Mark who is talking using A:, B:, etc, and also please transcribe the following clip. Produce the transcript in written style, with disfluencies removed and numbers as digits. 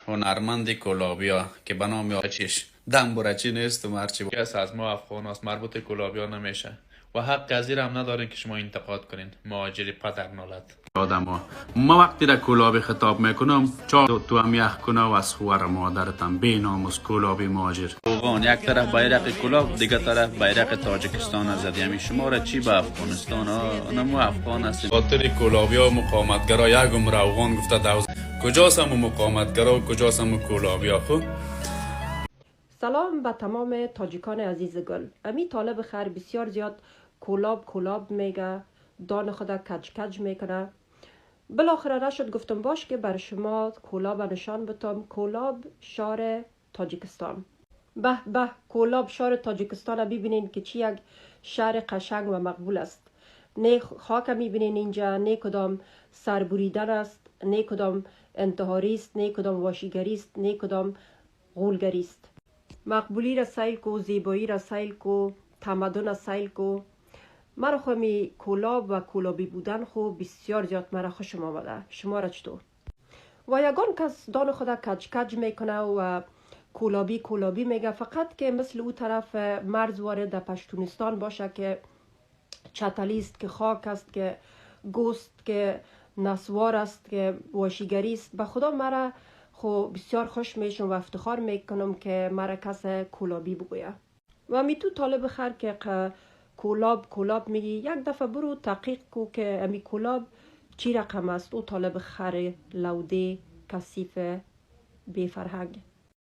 A: هنرمند کولابیا که به نام چیش دنبورچی نیست و مرچی
B: کس از ما افغان است، مربوط کولابیا نمیشه و حق از هم ندارین که شما انتقاد کنین. مهاجر پدر نالت
A: آدم. ما وقتی را کولابی خطاب میکنم چا تو هم یخ کنه و از خوار مادرتم بی ناموس کولابی مهاجر. افغان یک طرف بیرق کولاب، دیگه طرف بیرق تاجیکستان زدی. همین شما را چی به افغانستان؟ ها ما افغان هستیم. خاطر کولابیا و مقاومتگرا یک عمر افغان گفته دوز. کجاست هم مقاومتگرا و کجاست هم کولابیا؟ خو
C: سلام به تمام تاجیکان عزیز گل. امی طالب خر بسیار زیاد کولاب کولاب میگه، دان خدا کج کج میکنه. بالاخره رشد گفتم باش که بر شما کولاب نشان بتم. کولاب شار تاجیکستان. به به، کولاب شار تاجیکستان ببینین که چی یک شهر قشنگ و مقبول است. نه خاک میبینین اینجا، نه کدام سربریدن است، نه کدام انتحاری است، نه کدام واشیگری است، نه کدام غولگری است. مقبولی را سیل کو، زیبایی را سیل کو، تمدن را سیل کو. مرا خو می کولاب و کولابی بودن خو بسیار زیاد مرا خوشم آمده. شما را چطور؟ و یگان کس دان خدا کج کج میکنه و کولابی کولابی میگه، فقط که مثل او طرف مرز وارد در پشتونستان باشه که چتلی است، که خاک است، که گوست، که نسوار است، که واشیگری است. به خدا مرا خو بسیار خوش میشم و افتخار میکنم که مرا کس کولابی بگویه. و می تو طالب خر که کولاب کولاب میگی، یک دفعه برو تحقیق کو که امی کولاب چی رقم است. او طالب خر لوده کثیف بی فرهنگ.